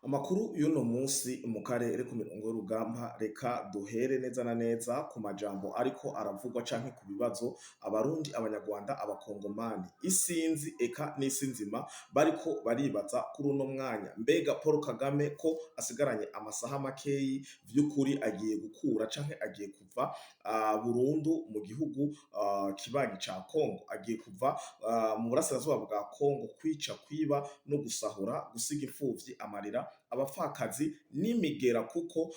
Amakuru y'uno munsi mu karere ku mirongo y'urugamba, reka duhere neza na neza ku majambo ariko aravugwa canke ku bibazo Abarundi, Abanyarwanda, Abakongomani, isinzi eka n'isi nzima bariko baribaza kuri uno mwanya. Mbega Paul Kagame ko asigaranye amasaha makeyi, vy'ukuri agiye gukura canke agiye kuva burundu mu gihugu kibanyi ca Congo? Agiye kuva mu burasirazuba bwa Congo kwica, kwiba no gusahura, gusiga imfuvyi amarira, abapfakazi n'imigera, kuko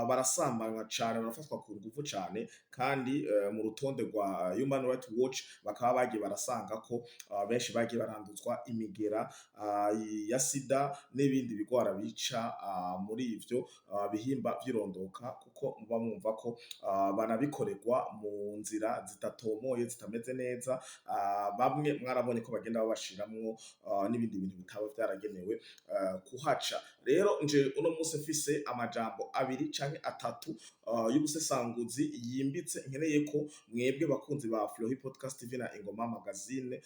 barasambanywa cane, barafatwa ku nguvu cane. Kandi mu rutonde rwa Human Rights Watch bakaba bagiye barasanga ko benshi bagiye baranduzwa imigera ya sida n'ibindi bigwara bica muri ivyo bihimba vy'irondoka, kuko muba mwumva ko banabikorerwa mu nzira zidatomoye, zitameze neza. Bamwe mwarabonye ko bagenda babashiramwo n'ibindi bintu bitaba vyaragenewe kuhaca. Rero nje uno munsi mfise amajambo abiri canke atatu y'ubusesanguzi yimbitse, nkeneye ko mwebwe bakunzi ba Flohi Podcast TV na Ingoma Magazine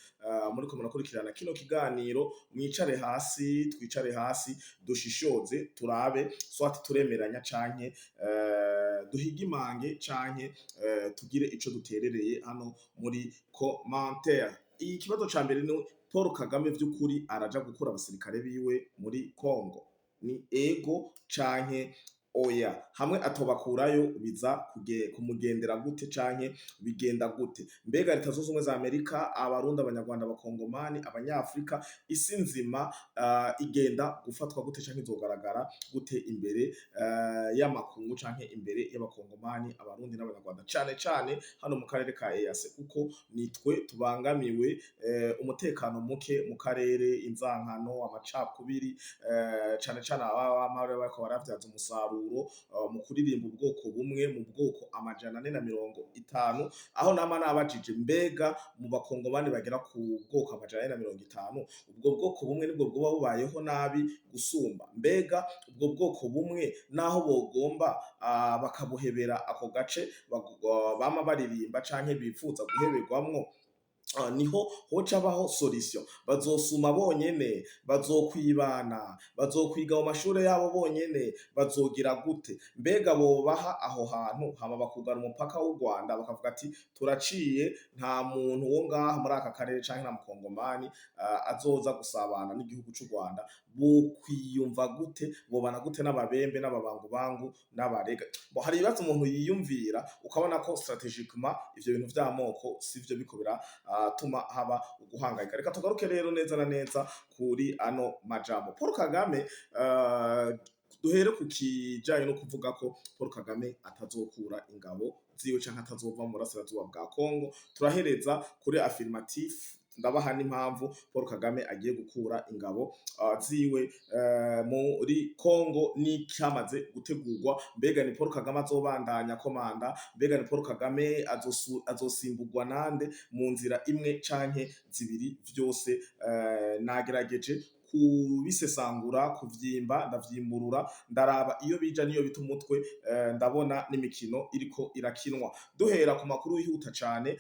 muriko murakurikirana kino kiganiro, mwicare hasi, twicare hasi, dushishoze, turabe soit turemeranya canke duhigimange canke tugire ico duterereye hano muri commentaire. Ikibazo ca mbere ni: Paul Kagame vy'ukuri araja gukura abasirikare biwe muri Congo? Ni ego canke oya? Hamwe atobakurayo, biza kumugendera gute canke bigenda gute? Mbega Leta Zunze Ubumwe za Amerika, Abarundi, Abanyarwanda, Abakongomani, Abanyafrika, isi nzima igenda gufatwa gute canke izogaragara gute imbere y'amakungu canke imbere y'Abakongomani, Abarundi n'Abanyarwanda, cane cane hano mu karere ka EAC, kuko nitwe tubangamiwe? Umutekano muke mu karere, inzankano, amacakubiri, cane cane ababa bariko baravyaza umusaruro mu kuririmba ubwoko bumwe mu bwoko 450, aho nama nabajije: mbega mu Bakongomani bagera ku bwoko 450, ubwo bwoko bumwe nibwo bwoba bubayeho nabi gusumba? Mbega ubwo bwoko bumwe, naho bogomba bakabuhebera ako gace bama baririmba canke bipfuza guheberwamwo, niho hoca habaho solution? Bazosuma bonyene? Bazokwibana? Bazokwiga mu mashure yabo bonyene? Bazogira gute? Mbega bobaha aho hantu, hama bakugara umupaka w'u Rwanda, bakavuga ati: "Turaciye, nta muntu wo ngaha muri aka karere canke nta Mukongomani azoza gusabana n'igihugu c'u Rwanda"? Bokwiyumva gute? Bobana gute n'Ababembe n'Ababangubangu n'Abarega? Bo hari ibibazo umuntu yiyumvira, ukabona ko strategiquement ivyo bintu vy'amoko sivyo biko biratuma haba uguhangayika. Reka tugaruke rero neza na neza kuri ano majambo Paul Kagame. Duhere ku kijanye no kuvuga ko Paul Kagame atazokura ingabo ziwe canke atazova mu burasirazuba bwa Congo. Turahereza kuri affirmatif, ndabaha n'impamvu Paul Kagame agiye gukura ingabo ziwe muri Congo n'icyamaze gutegurwa. Mbega ni Paul Kagame azobandanya komanda? Mbega ni Paul Kagame azosimburwa nande mu nzira imwe canke zibiri? Vyose nagerageje kubisesangura, kuvyimba, ndavyimburura, ndaraba iyo bija niyo bita umutwe, ndabona n'imikino iriko irakinwa. Duhera ku makuru yihuta cane,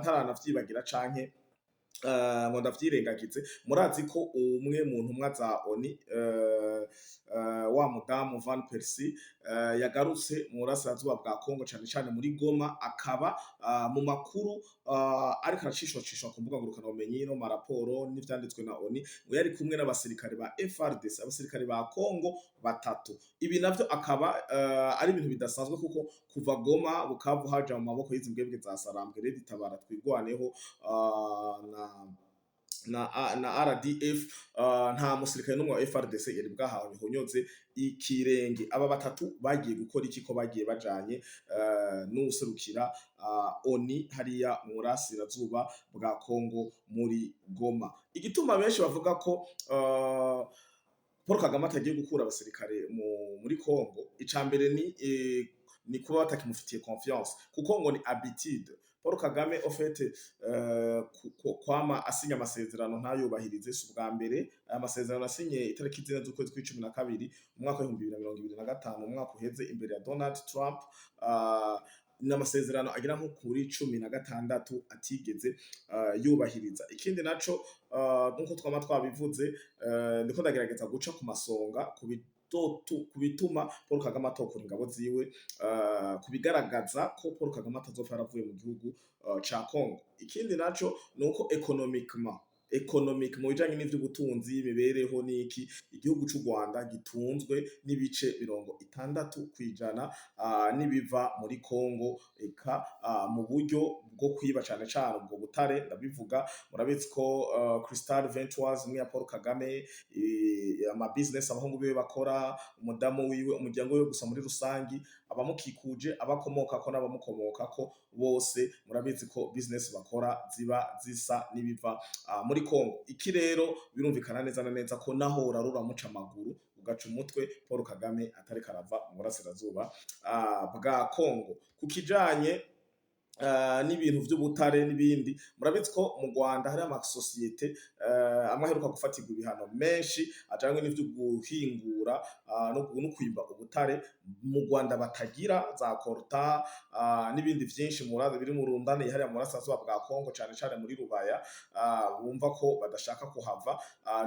ntaranavyibagira canke ngo ndavyirengagize, murazi ko umwe mu ntumwa za ONU, wa mudamu Van Persie, yagarutse mu burasirazuba bwa Congo, cane cane muri Goma, akaba mu makuru ariko aracishwacishwa ku mbuga ngurukanabumenyi no mu maraporo n'ivyanditswe na ONU, ngo yari kumwe n'abasirikare ba FARDC, abasirikare ba Congo batatu. Ibi navyo akaba ari ibintu bidasanzwe, kuko kuva Goma, Bukavu haja mu maboko y'izi mbwebwe za Sarambwe, Red Tabara, Twigwaneho na RDF, nta musirikare n'umwe wa FARDC yari bwahawe honyoze ikirenge. Aba batatu bagiye gukora iki, ko bagiye bajanye n'uwuserukira ONU hariya mu burasirazuba bwa Congo muri Goma? Igituma benshi bavuga ko Paul Kagame atagiye gukura abasirikare muri Congo, ica mbere ni kuba batakimufitiye confiance, kuko ngo ni habitude Paul Kagame au fait kwama asinya amasezerano ntayubahirize. Si ubwa mbere. Aya masezerano asinye itariki 4 z'ukwezi kw'icumi na kabiri, umwaka w'2025, umwaka uheze, imbere ya Donald Trump. N'amasezerano agera nko kuri 16 atigeze yubahiriza. Ikindi naco, nkuko twama twabivuze, ndiko ndagerageza guca ku masonga ku bituma Paul Kagame atokura ingabo ziwe, ku bigaragaza ko Paul Kagame atazopfa yaravuye mu gihugu ca Congo. Ikindi naco nuko économiquement, économique mu bijanye n'ivy'ubutunzi, imibereho n'iki, igihugu c'u Rwanda gitunzwe n'ibice 60% n'ibiva muri Congo, eka mu buryo bwo kwiba cane cane ubwo butare. Ndabivuga, murabizi ko Crystal Ventures imwe ya Paul Kagame, ama business abahungu biwe bakora, umudamu wiwe, umuryango wiwe gusa muri rusangi, abamukikuje, abakomokako n'abamukomokako bose, murabizi ko business bakora ziba zisa n'ibiva muri Congo. Iki rero birumvikana neza na neza ko naho urarura muca amaguru ugaca umutwe, Paul Kagame atariko arava mu burasirazuba bwa Congo. Ku kijanye n'ibintu vy'ubutare n'ibindi, murabizi ko mu Rwanda hari amasosiyete amwe aheruka gufatirwa ibihano menshi ajanywe n'ivyo guhingura no kwimba ubutare mu Rwanda, batagira za coltan n'ibindi vyinshi murazi biri mu rundane hariya mu burasirazuba bwa Congo, cane cane muri Rubaya, bumva ko badashaka kuhava.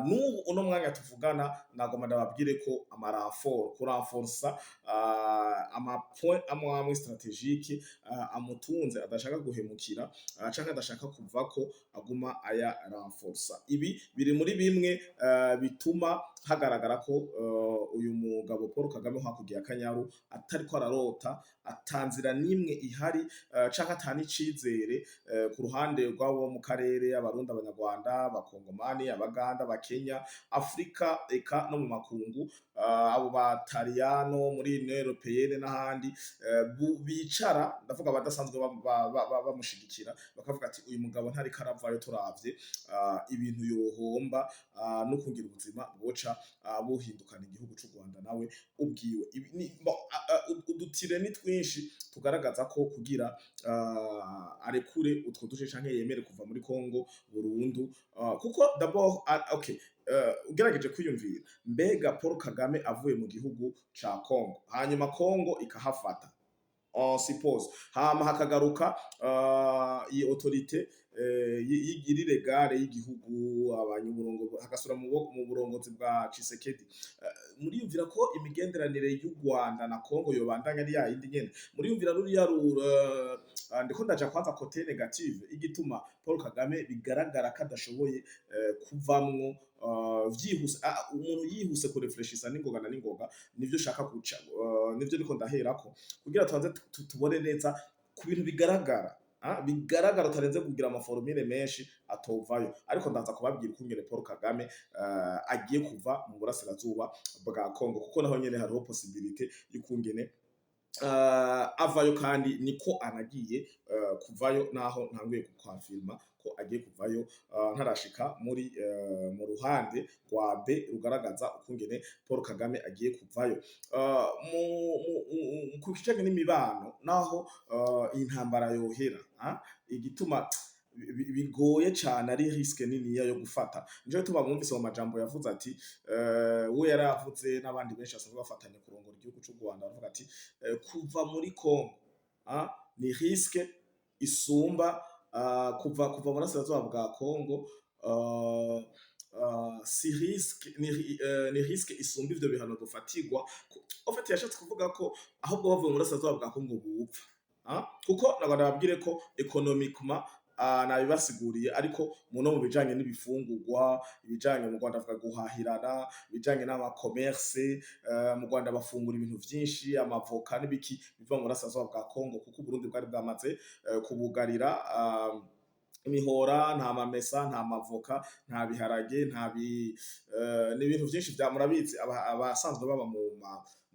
N'ubu uno mwanya tuvugana, nagomba ndababwire ko ama renfort kurenforsa ama point amwe amwe stratégique amutunze, adashaka guhemukira canke adashaka kuvako, aguma aya renforsa. Ibi biri muri bimwe bituma hagaragara ko uyu mugabo Paul Kagame hakurya ya Kanyaru atariko ararota, atanzira n'imwe ihari canke ata n'icizere ku ruhande rw'abo mu karere: Abarundi, Abanyarwanda, Abakongomani, Abaganda, Abakenya, Afrika, eka no mu makungu, abo Bataliyano muri Union Européenne n'ahandi, bicara, ndavuga abadasanzwe bamushigikira, bakavuga ati: "Uyu mugabo ntariko aravayo, turavye ibintu yohomba no kugira ubuzima bwoca buhindukana igihugu c'u Rwanda nawe ubwiwe." Bon, udutire ni twinshi tugaragaza ko kugira arekure utwo duce canke yemere kuva muri Congo burundu, kuko d'abord, okay, ugerageje kwiyumvira, mbega Paul Kagame avuye mu gihugu ca Congo, hanyuma Congo ikahafata, on suppose, hama hakagaruka iyi autorité iri légale y'igihugu, abanyaburongo hagasubira mu burongozi bwa Tshisekedi, muriyumvira ko imigenderanire y'u Rwanda na Congo yobandanya ari yayindi nyene? Muriyumvira ruriya ndiko ndaja kwanza côté négative igituma Paul Kagame bigaragara ko adashoboye kuvamwo vyihuse. Umuntu yihuse kurefreshisa n'ingoga na n'ingoga, nivyo shaka guca, nivyo ndiko ndaherako kugira tubanze tubone neza ku bintu bigaragara, bigaragara, utarenze kugira ama formule menshi atovayo. Ariko ndaza kubabwira ukungene Paul Kagame agiye kuva mu burasirazuba bwa Congo, kuko naho nyene hariho possibilité y'ukungene avayo, kandi niko anagiye kuvayo, naho ntanguye kukwafirma ko agiye kuvayo, ntarashika muri mu ruhande rwa B rugaragaza ukungene Paul Kagame agiye kuvayo. Mu ku kijanye n'imibano, naho intambara yohera, igituma bigoye cane, ari risque niniya yo gufata, nico gituma mwumvise mu majambo yavuze ati, we yaravuze n'abandi benshi basanzwe bafatanya kurongora igihugu c'u Rwanda, baravuga ati kuva muri Congo ni risque isumba kuva mu burasirazuba bwa Congo, si risque, ni risque isumba ivyo bihano dufatirwa. En fait yashatse kuvuga ko ahubwo bavuye mu burasirazuba bwa Congo bupfa, kuko nagomba nababwire ko économiquement nabibasiguriye, ariko muno mu bijanye n'ibifungurwa, ibijanye mu Rwanda avuga guhahirana, ibijanye n'ama commerce, mu Rwanda bafungura ibintu vyinshi, amavoka n'ibiki biva mu burasirazuba bwa Congo, kuko Uburundi bwari bwamaze kubugarira imihora. Nta mamesa, nta mavoka, nta biharage, nta bi n'ibintu vyinshi vya murabizi, abasanzwe baba mu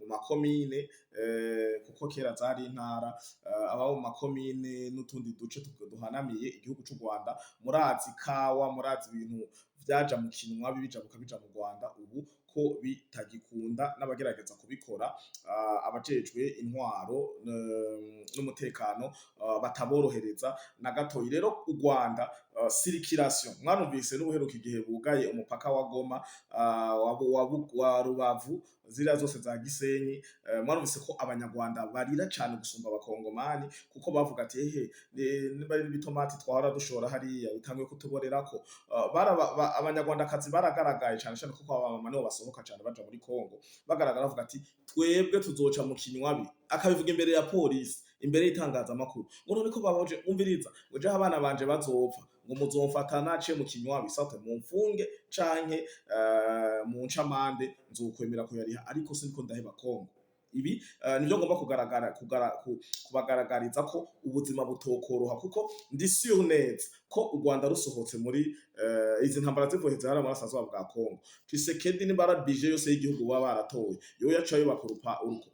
makomine, kuko kera zari intara, ababa mu makomine n'utundi duce duhanamiye igihugu c'u Rwanda, murazi kawa, murazi ibintu. vyaja mu Kinywabi bijabuka bija mu Rwanda, ubu ko bitagikunda n'abagerageza kubikora, abajejwe intwaro n'umutekano bataborohereza na gatoyi. Rero u Rwanda, circulation mwarumvise n'ubuheruka igihe bugaye umupaka wa Goma, wa Rubavu, ziriya zose za Gisenyi, mwarumvise ko Abanyarwanda barira cane gusumba Abakongomani, kuko bavuga ati: "Ehe, niba ari ibitomati twahora dushora hariya bitanguye kutuborerako." Abanyarwandakazi baragaragaye cane cane, kuko abamama nibo basohoka cane baja muri Kongo, bagaragara bavuga ati: "Twebwe tuzoca mu Kinywabi." Akabivuga imbere ya polisi, imbere y'itangazamakuru, ngo none ko baboje, umviriza, ngo jeho abana banje bazopfa, ngo muzomfata naciye mu Kinywabi, soit mumfunge canke munce amande, nzokwemera kuyariha, ariko siniko ndaheba Kongo. Ibi nivyo ngomba kugaragara kubagaragariza ko ubuzima butokoroha, kuko ndi sûr neza ko u Rwanda rusohotse muri izi ntambara zivuye hariya mu burasirazuba bwa Kongo, Tshisekedi niba ari budget yose y'igihugu baba baratoye, yo yaca yubaka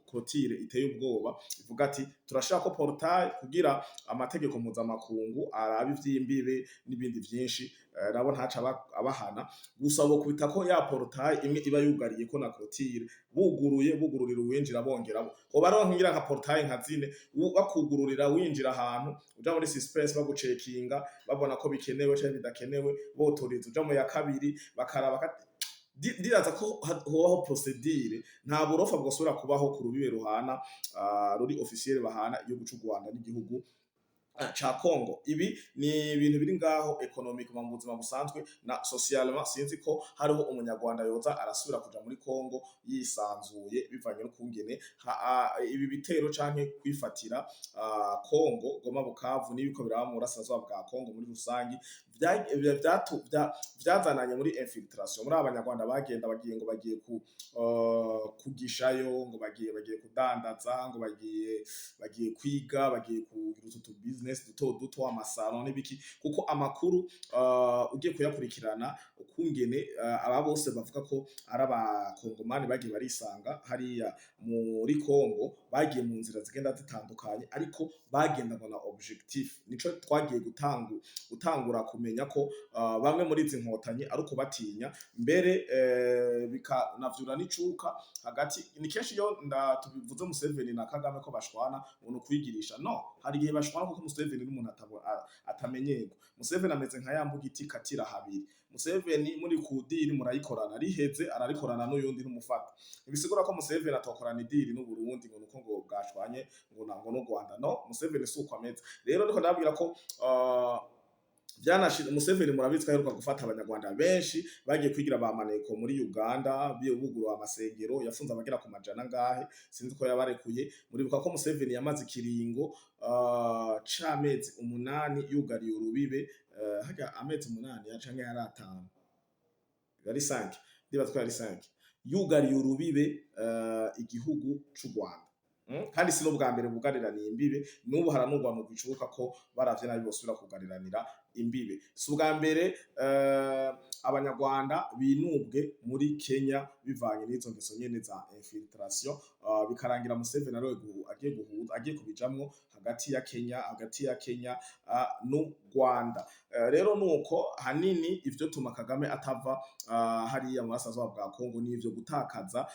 clôture iteye ubwoba, ivuga ati: "Turashaka ko portail kugira amategeko mpuzamakungu arabe ivy'imbibe n'ibindi vyinshi." Nabo ntaca abahana gusa, bokubita ko ya portail imwe iba yugariye ko na clôture, buguruye, bugururira uwinjira, bongeramo hoba ariho ngira nka portail nka zine, bakugururira winjira ahantu uja muri suspense, bagucekinga, babona ko bikenewe canke bidakenewe, botoriza uja mu ya kabiri, bakaraba. Ndiraza ko hobaho procédure, nta burofa bwosubira kubaho ku rubibe ruhana, ruri officiel, bahana igihugu c'u Rwanda n'igihugu ca Congo. Ibi ni ibintu biri ngaho économiquement, mu buzima busanzwe, na socialement. Sinzi ko hariho Umunyarwanda yoza arasubira kuja muri Congo yisanzuye, bivanye n'ukungene ibi bitero canke kwifatira Congo, Goma, Bukavu, n'ibiko biraba mu burasirazuba bwa Congo muri rusangi, vyazananye muri infiltration muri Abanyarwanda bagenda bagiye ngo bagiye kugishayo, ngo bagiye kudandaza, ngo bagiye kwiga, bagiye kugira utu business duto duto, amasaro n'ibiki, kuko amakuru ugiye kuyakurikirana ukungene aba bose bavuga ko ari Abakongomani bagiye barisanga hariya muri Congo, bagiye mu nzira zigenda zitandukanye, ariko bagendana na objectif. Nico twagiye gutangura kumenya ko bamwe muri izi nkotanyi ari ukubatinya mbere, bikanavyura n'icuka hagati. Ni kenshi iyo tubivuze Museveni na Kagame ko bashwana, ngo ni ukwigirisha. No hari igihe bashwana kuko Museveni n'umuntu atamenyerwa. Museveni ameze nka ya mbugiti katira habiri. Museveni muri ku deal murayikorana, riheze ararikorana n'uyundi, ntumufata. Ntibisigura ko Museveni atokorana i deal n'u Burundi ngo nuko ngo bwashwanye ngo ngo n'u Rwanda. No, Museveni si uko ameze. Rero niko ndababwira ko vyanashitse. Museveni murabizi ko aheruka gufata Abanyarwanda benshi bagiye kwigira ba maneko muri Uganda, buguruye amasengero, yafunze abagera ku majana angahe, sinzi ko yabarekuye. Muribuka ko Museveni yamaze ikiringo c'amezi 8 yugariye urubibe, harya amezi 8 canke yari 5, yari 5, ndibaza ko yari 5, yugariye urubibe igihugu c'u Rwanda. Kandi si n'ubwa mbere bugariraniye imbibe, n'ubu haranurwa bicubuka ko baravye nabi bosubira kugariranira imbibe. Si ubwa mbere Abanyarwanda binubwe muri Kenya bivanye n'izo ngeso nyene za infiltration, bikarangira Museveni ariwe agiye guhuza, agiye kubijamwo hagati ya Kenya n'u Rwanda. Rero nuko hanini ivyo tuma Kagame atava hariya mu burasirazuba bwa Congo n'ivyo gutakaza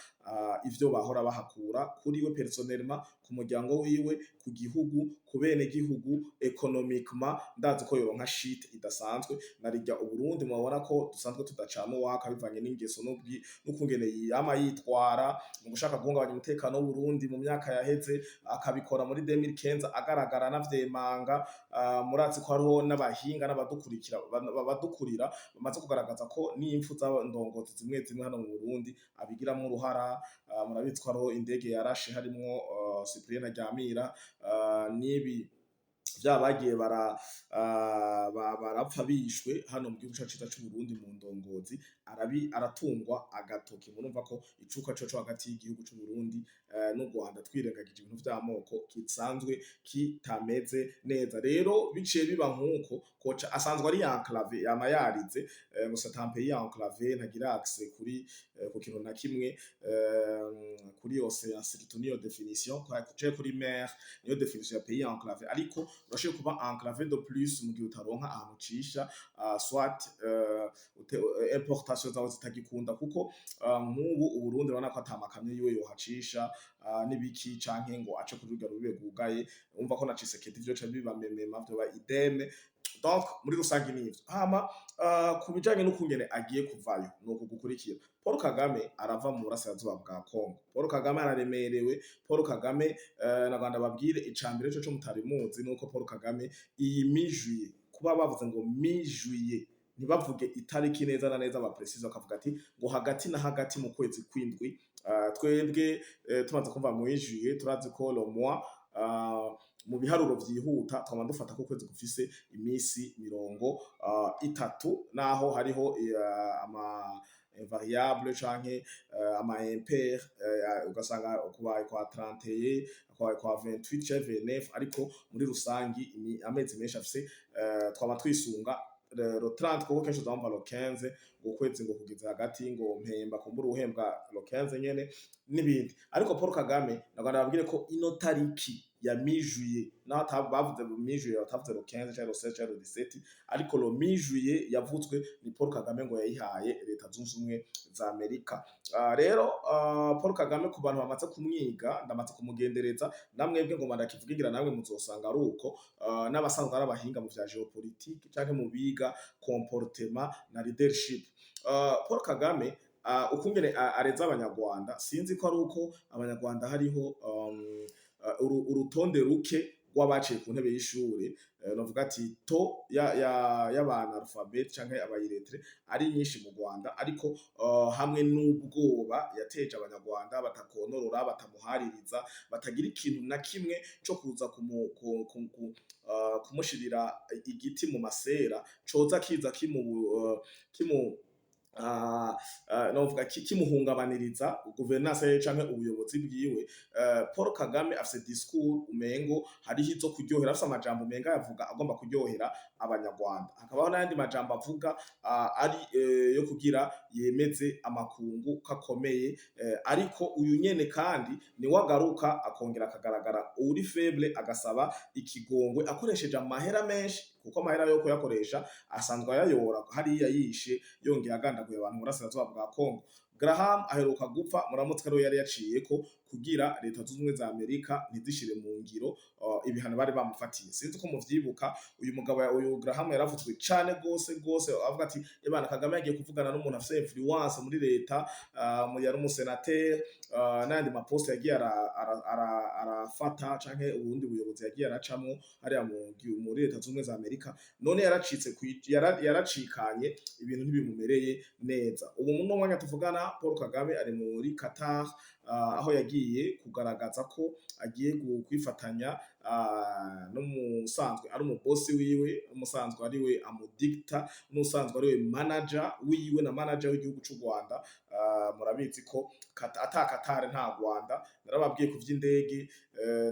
ivyo bahora bahakura kuri we personnellement, ku muryango wiwe, ku gihugu, ku bene gihugu, économiquement. Ndazi ko yoronka shit idasanzwe narirya Uburundi mubona ko dusanzwe tudacana uwaka, bivanye n'ingeso n'ukungene yama yitwara mu gushaka guhungabanya umutekano w'Uburundi mu myaka yaheze, akabikora muri 2015 agaragara anavyemanga. Murazi ko hariho n'abahinga n'abadukurikira, badukurira bamaze kugaragaza ko n'impfu z'abandongozi zimwe zimwe hano mu Burundi abigiramwo uruhara. Murabizi ko hariho indege yarashe harimwo Cyprien Ntaryamira, n'ibi vya bagiye barapfa bishwe hano mu gihugu cacu ciza c'Uburundi mu ndongozi, arabi aratungwa agatoki. Murumva ko icuka coco hagati y'igihugu c'Uburundi n'u Rwanda, twirengagije ibintu vy'amoko, kisanzwe kitameze neza. Rero biciye biba nkuko koca asanzwe ari enclavé, yama yarize ngo c'est un pays enclavé, ntagira accès kuri ku kintu na kimwe, kuri océan surtout, niyo définition, canke kuri mer, niyo définition ya pays enclavé. Ariko Urashoboye kuba enclavé de plus mu gihe utaronka ahantu ucisha, soit importation zawe zitagikunda, kuko nk'ubu Uburundi urabona ko ata makamyo yiwe yohacisha, n'ibiki, canke ngo ace kuri rurya rubibe rwugaye. Umva ko na Tshisekedi vyoca biba memema, vyoba idem. Donc muri rusange nivyo. Hama ku bijanye n'ukungene agiye kuvayo, nuku gukurikira: Paul Kagame arava mu burasirazuba bwa Congo. Paul Kagame araremerewe. Paul Kagame, nagwanda babwire icambere co mutari muzi, nuko Paul Kagame iyi mi-juillet, kuba bavuze ngo mi-juillet, ntibavuge itariki neza na neza, ba précise bakavuga ati ngo hagati na hagati mu kwezi kw'indwi. Twebwe tumaze kumva muri juillet, turazi ko le mois, mu biharuro vyihuta twama dufata ko ukwezi gufise imisi 30, naho hariho ama variable canke ama impair, ugasanga kubaye kwa 31, kubaye kwa 28 canke 29, ariko muri rusangi amezi menshi afise, twama twisunga le 30, kuko kenshi uzamva le 15 ngo ukwezi ngo kugeza hagati, ngo mpemba kumbura uhembwa le 15 nyene n'ibindi. Ariko Paul Kagame nagomba nababwire ko ino tariki ya mi-juillet, naho bavuze mi-juillet, batavuze le 15 canke le 16 canke le 17, ariko le mi-juillet yavutswe ni Paul Kagame ngo yayihaye Leta Zunze Ubumwe za Amerika. Rero Paul Kagame, ku bantu bamaze kumwiga, ndamaze kumugendereza, namwebwe ngo ndakivugira, namwe muzosanga ari uko, n'abasanzwe ari abahinga mu vya géopolitique canke mu biga comportement na leadership. Paul Kagame, ukungene areza Abanyarwanda, sinzi ko ari uko Abanyarwanda hariho urutonde ruke rw'abaciye ku ntebe y'ishure, novuga ati taux y'abantu analphabètes canke aba illettrés ari nyinshi mu Rwanda, ariko hamwe n'ubwoba yateje Abanyarwanda batakonorora, batamuhaririza, batagira ikintu na kimwe co kuza kumushirira igiti mu masera coza kiza kimu novuga kimuhungabaniriza gouvernance canke ubuyobozi bwiwe. Paul Kagame afise discours umengo hariho izo kuryohera, afise amajambo umenga yavuga agomba kuryohera Abanyarwanda, hakabaho n'ayandi majambo avuga ari yo kugira yemeze amakungu ko akomeye, ariko uyu nyene kandi niwe agaruka akongera akagaragara uri faible, agasaba ikigongwe akoresheje amahera menshi, kuko amahera yo kuyakoresha asanzwe ayayora hariya yishe yongeye agandaguye abantu mu burasirazuba bwa Congo. Graham aheruka gupfa, muramutse ariwe yari yaciyeko kugira Leta Zunze Ubumwe za Amerika ntizishire mu ngiro ibihano bari bamufatiye. Sinzi ko muvyibuka, uyu mugabo, uyu Graham, yaravuzwe cane gose gose, avuga ati: "Ebana, Kagame yagiye kuvugana n'umuntu afise influence muri leta, yari umusenateri, n'ayandi maposte yagiye arafata canke ubundi buyobozi yagiye aracamwo hariya muri Leta Zunze Ubumwe za Amerika. None yaracitse, yaracikanye, ibintu ntibimumereye neza." Ubu muno mwanya tuvugana, Paul Kagame ari muri Qatar, aho yagiye kugaragaza ko agiye kwifatanya n'umusanzwe ari umubosi wiwe, umusanzwe ari we amudikta, n'usanzwe ari we manager wiwe na manager w'igihugu c'u Rwanda. Murabizi ko ata Qatar nta Rwanda. Narababwiye ku vy'indege,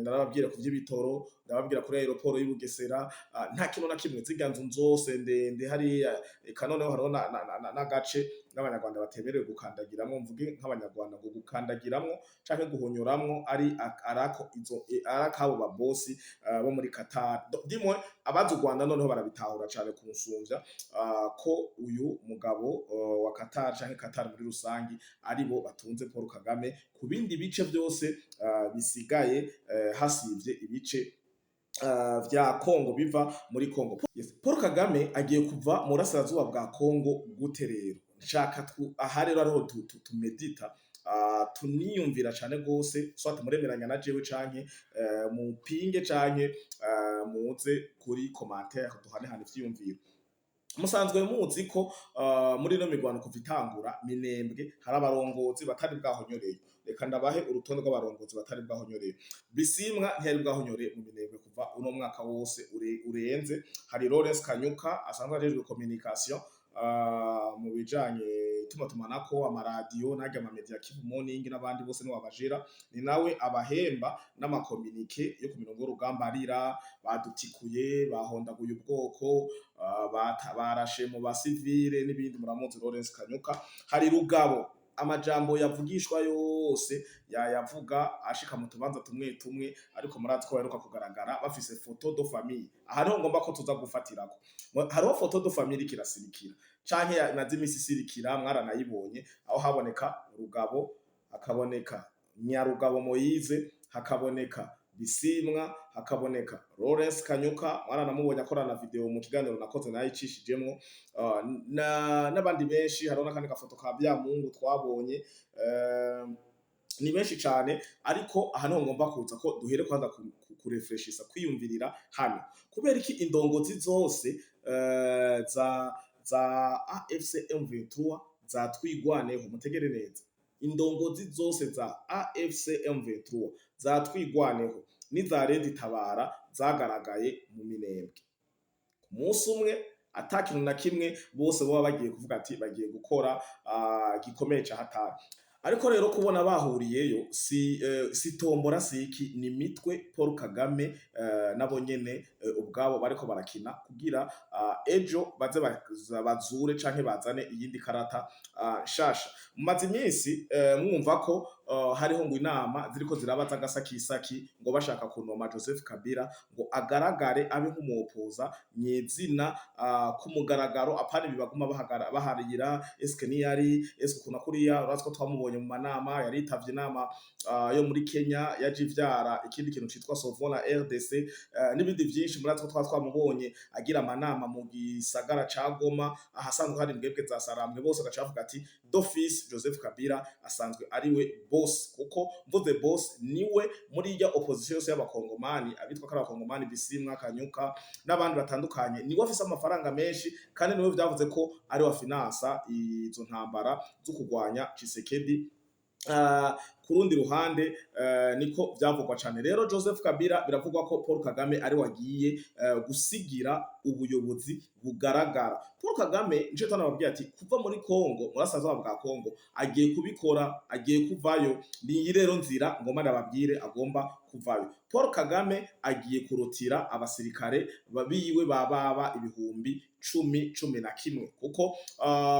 narababwira ku vy'ibitoro, ndababwira kuri aéroport y'i Bugesera, nta kintu na kimwe, zirya nzu zose ndende hariya, eka noneho hariho n'agace n'Abanyarwanda batemerewe gukandagiramwo, mvuge nk'Abanyarwanda ngo gukandagiramwo canke guhonyoramwo ari arako izo arakabo babosi bo muri Qatar. Dimwe abazi u Rwanda noneho barabitahura cane kunsumvya, ko uyu mugabo wa Qatar canke Qatar muri rusangi aribo batunze Paul Kagame ku bindi bice vyose bisigaye, hasivye ibice vya Kongo biva muri Kongo. Yes. Paul Kagame agiye kuva mu burasirazuba bwa Kongo gute rero? Nshaka aha rero ariho tumedita, tuniyumvira cane gose, soit muremeranya na jewe canke mupinge, canke muze kuri commentaire duhanehane ivyiyumviro. Musanzwe muzi ko muri ino mirwano kuva itangura Minembwe hari abarongozi batari bwahonyoreye. Reka ndabahe urutonde rw'abarongozi batari bwahonyoreye. Bisimwa ntiyari bwahonyore mu Minembwe kuva uno mwaka wose urenze. Hari Lawrence Kanyuka asanzwe ajejwe communication, mu bijanye itumatumanako, amaradiyo n'arya amamedia, Kivu Morning n'abandi bose niwe abajera, ni nawe abahemba n'ama communiqués yo ku mirongo y'urugamba, arira badutikuye, bahondaguye ubwoko, barashe mu basivile n'ibindi. Muramuzi Lawrence Kanyuka. Hari Rugabo. Amajambo yavugishwa yose yayavuga ashika mu tubanza tumwe tumwe, ariko murazi ko baheruka kugaragara bafise photo de famille. Aha niho ngomba ko tuza gufatirako. Hariho photo de famille iriko irasirikira canke yamaze imisi isirikira, mwaranayibonye, aho haboneka Rugabo, hakaboneka Nyarugabo Moyize, hakaboneka Bisimwa, hakaboneka Lawrence Kanyuka, mwaranamubonye akorana video mu kiganiro nakoze nayicishijemwo, n'abandi benshi. Hariho n'akandi gafoto ka Byamungu twabonye, ni benshi cane. Ariko aha niho ngomba kuza ko duhere kwanza kurefreshisa, kwiyumvirira hano kubera iki indongozi zose za AFC M23 za Twigwaneho. Mutegere neza, indongozi zose za AFC M23 za Twigwaneho n'iza Red Tabara zagaragaye mu Minembwe ku munsi umwe, ata kintu na kimwe bose baba bagiye kuvuga ati bagiye gukora gikomeye ca hatari. Ariko rero kubona bahuriyeyo si tombora, si iki, ni mitwe Paul Kagame nabo nyene ubwabo bariko barakina kugira ejo baze bazure canke bazane iyindi karata nshasha. Mumaze iminsi mwumva ko hariho ngo inama ziriko ziraba z'agasakisaki, ngo bashaka kunoma Joseph Kabila ngo agaragare abe nk'umuwopoza nyezina ku mugaragaro, apana ibi baguma baharira eske niyari eske kuna kuriya. Urazi ko twamubonye mu manama, yaritavye inama yo muri Kenya yaje ivyara ikindi kintu citwa Sauvons la RDC, n'ibindi vyinshi. Murazi ko twamubonye agira amanama mu gisagara ca Goma ahasanzwe hari imbwebwe za Sarambwe bose, agaca bavuga ati d'office Joseph Kabila asanzwe ariwe boss, kuko mvuze boss niwe muri irya opposition yose y'abakongomani, abitwa ko ari abakongomani, Bisimwa, Kanyuka n'abandi batandukanye, niwe afise amafaranga menshi, kandi niwe vyavuze ko ari wa finansa izo ntambara zo kurwanya Tshisekedi. Ku rundi ruhande niko vyavugwa cane. Rero Joseph Kabila biravugwa ko Paul Kagame ari wagiye gusigira ubuyobozi bugaragara. Paul Kagame nico tanababwiye ati kuva muri Congo, murasaza bwa Congo, agiye kubikora, agiye kuvayo. Ni rero nzira ngomba ndababwire agomba kuvayo. Paul Kagame agiye kurotira abasirikare biwe bababa 10,000, 11,000, kuko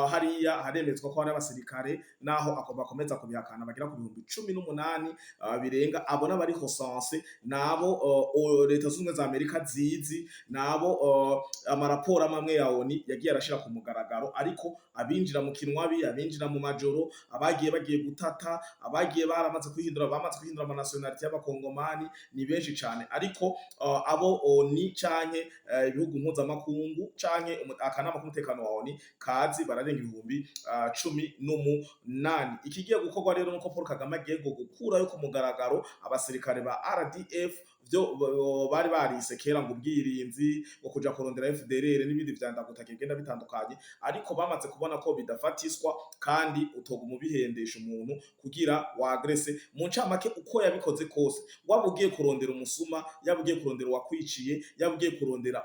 hariya haremezwa ko hari abasirikare, naho agomba akomeza kubihakana, bagera ku 18,000 birenga. Abo n'abari recensé, nabo Leta Zunze Ubumwe za Amerika zizi, nabo amaraporo amwe ya ONU yagiye arashira ku mugaragaro. Ariko abinjira mu kinwabi, abinjira mu majoro, abagiye bagiye gutata, abagiye baramaze kwihindura, bamaze kwihindura ama nationalité y'abakongomani ni benshi cane. Ariko abo ONU canke ibihugu mpuzamakungu canke akanama k'umutekano wa ONU kazi bararenga 18,000. Ikigiye gukorwa rero nuko Paul Kagame agiye gukurayo ku mugaragaro abasirikare ba RDF, vyo bari barise kera ngo ubwirinzi, ngo kuja kurondera FDLR n'ibindi vyandaguta bigenda bitandukanye, ariko bamaze kubona ko bidafatiswa kandi utoguma ubihendesha umuntu kugira wagrese. Mu ncamake, uko yabikoze kose, waba ugiye kurondera umusuma, yaba ugiye kurondera uwakwiciye, yaba ugiye kurondera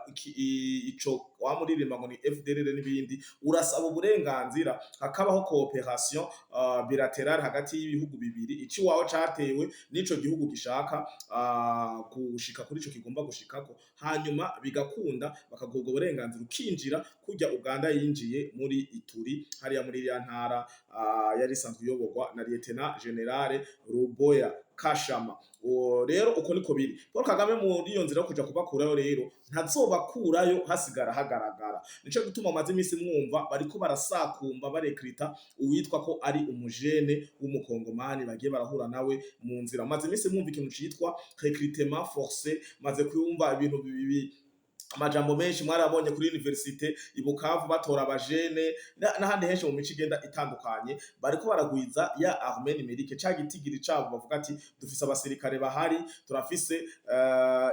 ico wamuririmba ngo ni FDLR n'ibindi, urasaba uburenganzira, hakabaho coopération bilatérale hagati y'ibihugu bibiri, ici wawe catewe n'ico gihugu gishaka gushika kuri ico kigomba gushikako, hanyuma bigakunda bakaguha ubwo burenganzira ukinjira, kurya Uganda yinjiye muri Ituri hariya muri iriya ntara yari isanzwe iyoborwa na Lieutenant General Ruboya Kashama. Uwo rero uko niko biri. Paul Kagame muri iyo nzira yo kuja kubakurayo rero ntazobakurayo hasigara hagaragara. Nico gituma amaze imisi mwumva bariko barasakumba barekrita uwitwa ko ari umujene w'umukongomani bagiye barahura nawe mu nzira. Maze imisi mwumva ikintu citwa recrutement forcé, maze kwumva ibintu bibi, amajambo menshi mwarabonye kuri université i Bukavu batora abajene n'ahandi henshi mu mico igenda itandukanye, bariko baragwiza ya armée numérique, ca gitigiri cabo bavuga ati dufise abasirikare bahari, turafise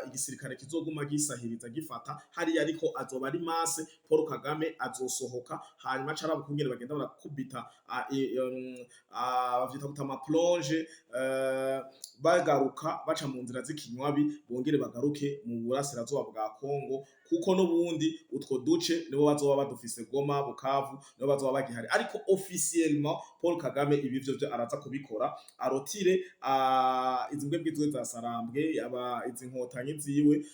igisirikare kizoguma gisahiriza gifata hariya, ariko azoba ari masse. Paul Kagame azosohoka hanyuma acaraba ukungene bagenda barakubita bavyita guta ama plonge, bagaruka baca mu nzira z'ikinywabi, bongere bagaruke mu burasirazuba bwa Kongo, kuko n'ubundi utwo duce nibo bazoba badufise, Goma, Bukavu, nibo bazoba bagihari. Ariko officiellement Paul Kagame ibi vyo araza kubikora, arotire izi mbwebwe ziwe za Sarambwe, aba izi nkotanyi ziwe,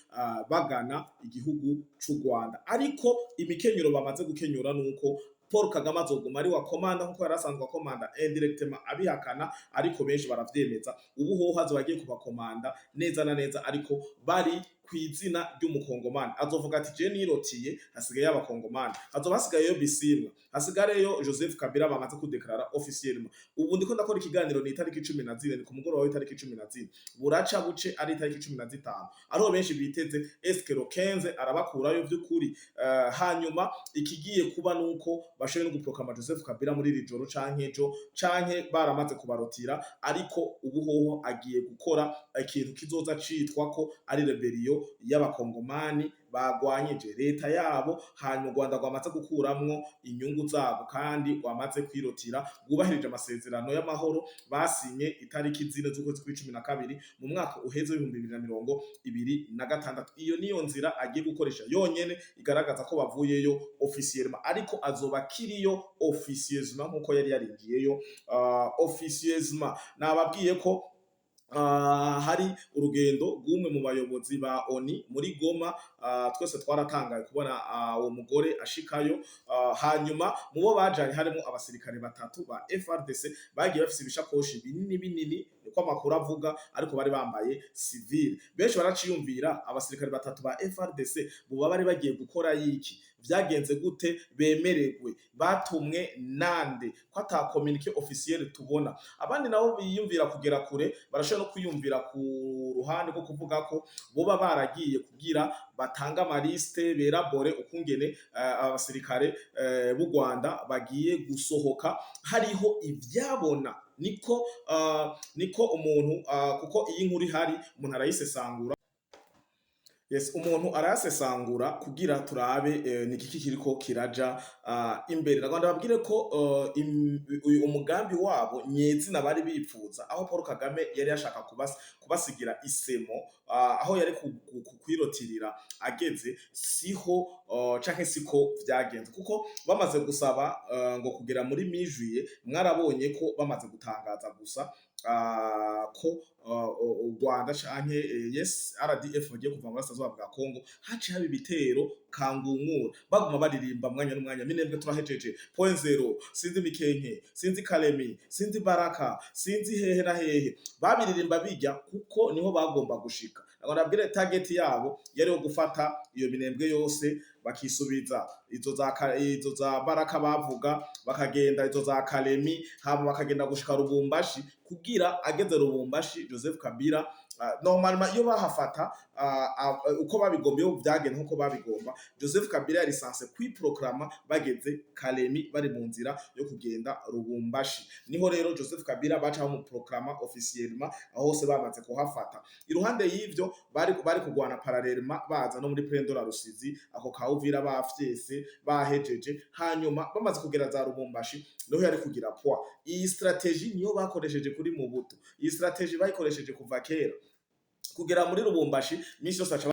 bagana igihugu c'u Rwanda. Ariko imikenyero bamaze gukenyura nuko Paul Kagame azosohoka, Paul Kagame azoguma ari wa komanda nkuko yari asanzwe akomanda indirectement abihakana, ariko benshi baravyemeza. Ubu hoho azoba agiye kubakomanda neza na neza, ariko bari kw'izina ry'umukongomani. Azovuga ati: "Je nirotiye, hasigaye abakongomani." Hazoba hasigayeyo Bisimwa, hasigayeyo Joseph Kabila bamaze kudeklarara officiellement. Ubu ndiko ndakora ikiganiro ni itariki 14, ni ku mugoroba w'itariki 14, buraca buce ari itariki 15. Ariho benshi biteze: est-ce que le 15 arabakurayo vy'ukuri? Hanyuma ikigiye kuba nuko bashoboye no guproclama Joseph Kabila muri iri joro canke ejo, canke baramaze kubarotira. Ariko ubu hoho agiye gukora ikintu kizoza citwa ko ari rébellion y'abakongomani bagwanyije leta yabo. Hanyuma u Rwanda rwamaze gukuramwo inyungu zabo kandi rwamaze kwirotira, rwubahirije amasezerano y'amahoro basinye itariki 4 z'ukwezi kw'icumi na kabiri mu mwaka uheze w'2026. Iyo niyo nzira agiye gukoresha yonyene igaragaza ko bavuyeyo officiellement, ariko azoba akiriyo officieusement nkuko yari yarinjiyeyo officieusement. Nababwiye ko hari urugendo rw'umwe mu bayobozi ba ONU muri Goma. Twese twaratangaye kubona uwo mugore ashikayo. Hanyuma mu bo bajanye harimo abasirikare batatu ba FARDC bagiye bafise ibishakoshi binini binini, niko amakuru avuga, ariko bari bambaye civil. Benshi baraciyumvira: abasirikare batatu ba FARDC boba bari bagiye gukora yiki? Vyagenze gute bemererwe? Batumwe nande ko ata communiqué officiel tubona? Abandi nabo biyumvira kugera kure, barashobora no kwiyumvira ku ruhande rwo kuvuga ko boba baragiye kugira batanga amaliste, berabore ukungene abasirikare b'u Rwanda bagiye gusohoka. Hariho ivyabona, niko umuntu kuko iyi nkuru ihari umuntu arayisesangura. Yes, umuntu arayasesangura kugira turabe ni igiki kiriko kiraja imbere. Nagomba ndababwire ko uyu umugambi wabo nyezina bari bipfuza, aho Paul Kagame yari yashaka kubasigira isemo, aho yari kwirotirira ageze, siho canke siko vyagenze, kuko bamaze gusaba ngo kugera muri mi-juillet, mwarabonye ko bamaze gutangaza gusa ko u Rwanda canke yes, RDF bagiye kuva mu burasirazuba bwa Kongo, haciye haba ibitero kangungura, baguma baririmba mwanya n'umwanya: "Minembwe turahejeje, Point Zéro, sinzi Mikenke, sinzi Kalemi, sinzi Baraka, sinzi hehe na hehe." Babiririmba bijya kuko niho bagomba gushika. Nagomba ndabwire target yabo yari yo gufata iyo Minembwe yose, bakisubiza izo za Baraka bavuga, bakagenda izo za Kalemi, hama bakagenda gushika Lubumbashi, kugira ageze Lubumbashi Joseph Kabila, normalement iyo bahafata uko babigomba, iyo vyagenda nkuko babigomba, Joseph Kabila yari censé kwiproclama bageze Kalemi, bari mu nzira yo kugenda Lubumbashi. Niho rero Joseph Kabila baca bamuproclama officiellement aho hose bamaze kuhafata. Iruhande y'ivyo bari kugwana parallèlement, baza no muri Plaine de la Rusizi, ako ka Uvira bafyese bahejeje. Hanyuma bamaze kugera za Lubumbashi, niho yari kugira poids. Iyi stratégie niyo bakoresheje kuri Mobutu, iyi stratégie bayikoresheje kuva kera. Kugera muri Lubumbashi misi yose aca